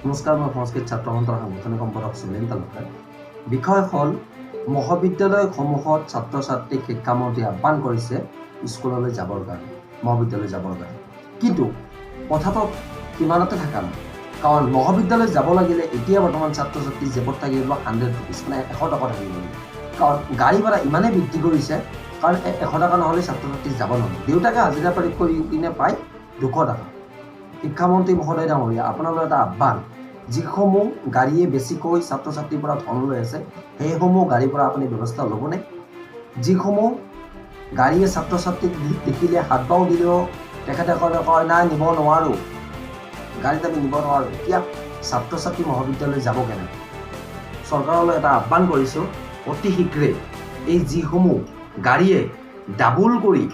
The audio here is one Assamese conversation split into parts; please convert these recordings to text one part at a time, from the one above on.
নমস্কাৰ, মই সংস্কৃত ছাত্ৰ সন্থাৰ সাংগঠনিক সম্পাদক সুনীল তালুকদাৰ। বিষয় হ'ল, মহাবিদ্যালয়সমূহত ছাত্ৰ ছাত্ৰীক শিক্ষামন্ত্ৰীয়ে আহ্বান কৰিছে স্কুললৈ যাবৰ কাৰণে, মহাবিদ্যালয় যাবৰ কাৰণে। কিন্তু কথাটো সিমানতে থকা নাই। কাৰণ মহাবিদ্যালয় যাব লাগিলে এতিয়া বৰ্তমান ছাত্ৰ ছাত্ৰী জেপত থাকিব 100 ৰুপিজ, মানে 100 টকা থাকিব লাগিব। কাৰণ গাড়ী ভাড়া ইমানেই বৃদ্ধি কৰিছে, কাৰণ 100 টকা নহ'লে ছাত্ৰ ছাত্ৰী যাব নোৱাৰে। দেউতাকে হাজিৰা পাৰি কৰি কিনে পায় 200 টকা। শিক্ষামন্ত্ৰী মহোদয় ডাঙৰীয়া, আপোনালৈ এটা আহ্বান, যিসমূহ গাড়ীয়ে বেছিকৈ ছাত্ৰ ছাত্ৰীৰ পৰা ধন লৈ আছে, সেইসমূহ গাড়ীৰ পৰা আপুনি ব্যৱস্থা ল'বনে? যিসমূহ গাড়ীয়ে ছাত্ৰ ছাত্ৰীক দেখিলে হাত বাও দিলেও তেখেতসকলে কয়, "নাই, নিব নোৱাৰোঁ, গাড়ীত আমি নিব নোৱাৰোঁ।" এতিয়া ছাত্ৰ ছাত্ৰী মহাবিদ্যালয় যাব কেনেকৈ? চৰকাৰলৈ এটা আহ্বান কৰিছোঁ, অতি শীঘ্ৰে এই যিসমূহ গাড়ীয়ে ডাবুল কৰি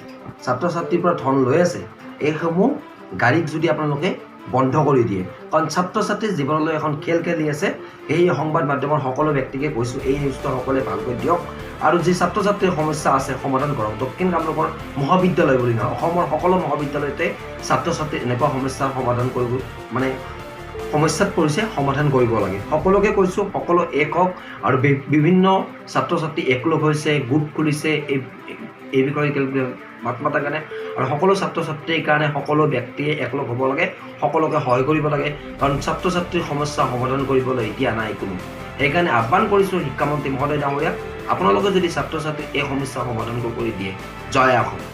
ছাত্ৰ ছাত্ৰীৰ পৰা ধন লৈ আছে, এইসমূহ গাড়ীক যদি আপোনালোকে বন্ধ কৰি দিয়ে। কাৰণ ছাত্ৰ ছাত্ৰীৰ জীৱনলৈ এখন খেল খেলি আছে। সেই সংবাদ মাধ্যমৰ সকলো ব্যক্তিকে কৈছোঁ, এই নিউজটো সকলোৱে ভালকৈ দিয়ক আৰু যি ছাত্ৰ ছাত্ৰীৰ সমস্যা আছে, সমাধান কৰক। দক্ষিণ কামৰূপৰ মহাবিদ্যালয় বুলি নহয়, অসমৰ সকলো মহাবিদ্যালয়তে ছাত্ৰ ছাত্ৰীৰ এনেকুৱা সমস্যাৰ সমাধান কৰিব, মানে সমস্যাত পৰিছে, সমাধান কৰিব লাগে। সকলোকে কৈছোঁ, সকলো এক হওক আৰু বিভিন্ন ছাত্ৰ ছাত্ৰী একলগ হৈছে, গোট খুলিছে এই এই বিষয়ে তেওঁলোকে মাত মাতাৰ কাৰণে। আৰু সকলো ছাত্ৰ ছাত্ৰীৰ কাৰণে সকলো ব্যক্তিয়ে একলগ হ'ব লাগে, সকলোকে সহায় কৰিব লাগে। কাৰণ ছাত্ৰ ছাত্ৰীৰ সমস্যা সমাধান কৰিবলৈ এতিয়া নাই কোনো। সেইকাৰণে আহ্বান কৰিছোঁ শিক্ষামন্ত্ৰী মহোদয় ডাঙৰীয়া, আপোনালোকে যদি ছাত্ৰ ছাত্ৰীৰ এই সমস্যা সমাধান কৰি দিয়ে। জয় অসম।